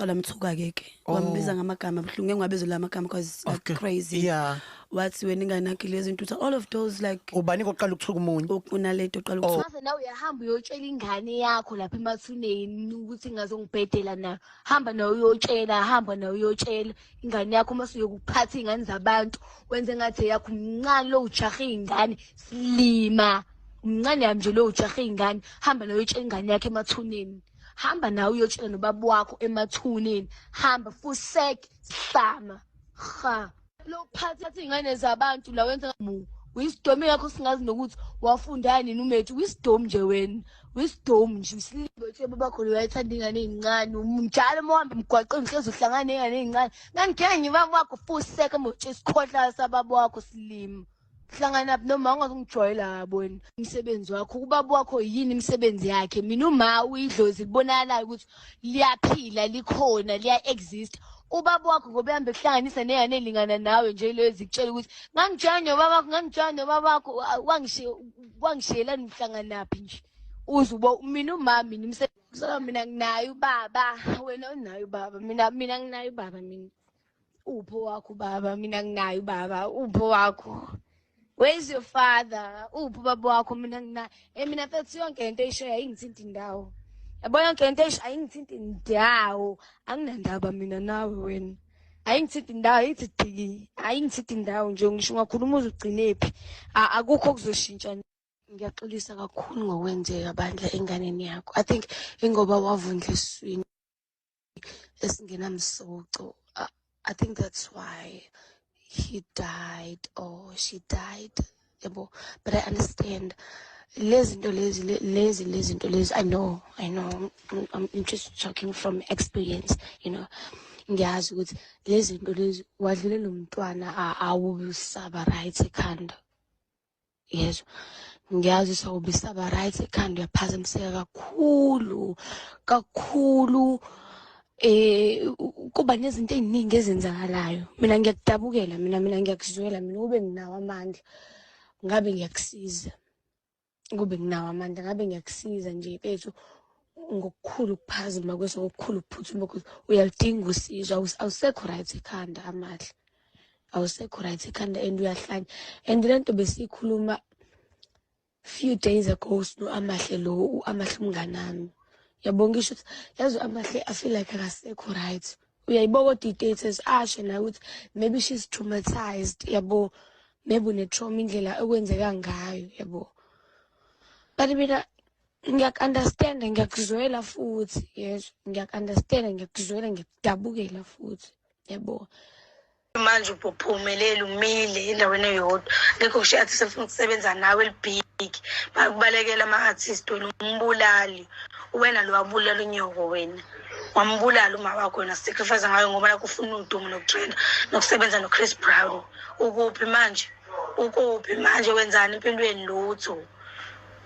Waqala mthuka ke ke. Wambiza ngamagama abuhlungu, engiwabiza la magama because it's like crazy. Wathi wena ingane yakhe lezi zinto, all of those like. Ubani koqala ukuthuka umunye? Unalento oqala ukuthuka. Mase nawe uyahamba uyotshela ingane yakho lapha emathuneni ukuthi ingazongibhedela nayo. Hamba nawe uyotshela, hamba nawe uyotshela ingane yakho, mase uyokuphatha iy'ngane zabantu wenze ngathi eyakho. Umncane lo ujahe iy'ngane, silima, umncane yami nje lo ujahe iy'ngane. Hamba nawe uyotshela ingane yakho emathuneni, hamba nawe uyotshela nobaba wakho emathuneni, hamba fusek sihlama ha lo phatha iy'ngane zabantu la wenza mu uyisidomu yakho, singazi nokuthi wafunda nini umethu. Uyisidomu nje wena, uyisidomu nje, usilibe. Babakho lo wayethanda ingane ey'ncane njalo, uma uhamba emgwaqeni hlezi uhlangana ney'ngane ey'ncane. Ngangikhe ngibaba wakho fuseka motshe isikhohlala sababa wakho, silima. Hlangana noma ungazongijwayela yabo wena, umsebenzi wakho ubaba wakho yini imisebenzi yakhe? Mina uma uyidlozi libonakalayo ukuthi liyaphila, likhona, liya-exist. Ubaba wakho ngoba ehambe kuhlanganisa ney'ngane ey'lingana nawe nje lezi, kutshela ukuthi ngangijwayela nobaba wakho, ngangijwayela nobaba wakho, wangishiyelani, uhlanganaphi nje uze ubo mina uma mina umsebenzi. Mina nginaye ubaba, wena unaye ubaba? Mina nginaye ubaba. Mina upho wakho ubaba? Mina nginaye ubaba, upho wakho? Where's your father? Uphi ubaba wakho? Mina nginaye. Mina mfethu, yonke lento eyishoyo ayingithinti indawo, yabo. Yonke lento eyisho ayingithinti indawo, anginandaba mina nawe wena, ayingithinti indawo, ayithi diki, ayingithinti indawo nje. Ngisho ungakhuluma uze ugcinephi, akukho okuzoshintsha. Ngiyaxolisa kakhulu ngokwenzeka bandla enganeni yakho. I think ingoba wavundla esiswini esingenamsoco. I think that's why he died or she died, yabo. But I understand lezi zinto lezi, lezi zinto lezi, I know, I know, I'm just talking from experience. Ngiyazi ukuthi lezi zinto lezi wadlulela umntwana, awubisaba right ekhanda, yezwa. Ngiyazi sawubisaba right ekhanda, uyaphazamiseka kakhulu kakhulu, kuba nezinto ey'ningi ezenzakalayo. Mina ngiyakudabukela, mina ngiyakuzwela. Mina kube nginawo amandla ngabe ngiyakusiza, kube nginawo amandla ngabe ngiyakusiza nje mfethu, ngokukhulu ukuphazima kweso, ngokukhulu ukuphuthuma kweso. Uyaludinga usizo, awusekho right ekhanda amahle, awusekho right ekhanda and uyahlanya. And le nto besiyikhuluma few days ago sino Amahle lo, Amahle umnganami, yabo. Ngisho ukuthi yazi Amahle, I feel like akasekho right, uyayibo, kodwa i-status asho naye ukuthi maybe she's traumatized, yabo, maybe une-trauma indlela okwenzeka ngayo, yabo. But mina ngiyaku-understanda, ngiyakuzwela futhi, yezwa, ngiyaku-understanda, ngiyakuzwela, ngiyakudabukela futhi, yabo. Manje uphumelele, umile endaweni eyodwa, ngekho ngisho i-artist efuna ukusebenza nawe eli-big, bakubalekela ama-artist. Wena umbulali, wena lo wabulala unyoko, wena wambulala uma wakho, wena sacrifice ngayo ngoba nakho ufuna udumo nokutrenda nokusebenza no-Chris Brown. Ukuphi manje? Ukuphi manje? Wenzani empilweni? Lutho.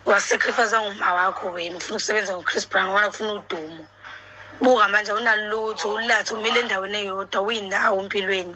Wasacrifice nguma wakho wena, ufuna ukusebenza ngo-Chris Brown ngoba ufuna udumo. Buka manje, awunalutho, ulathe, umile endaweni eyodwa, uyindawo empilweni.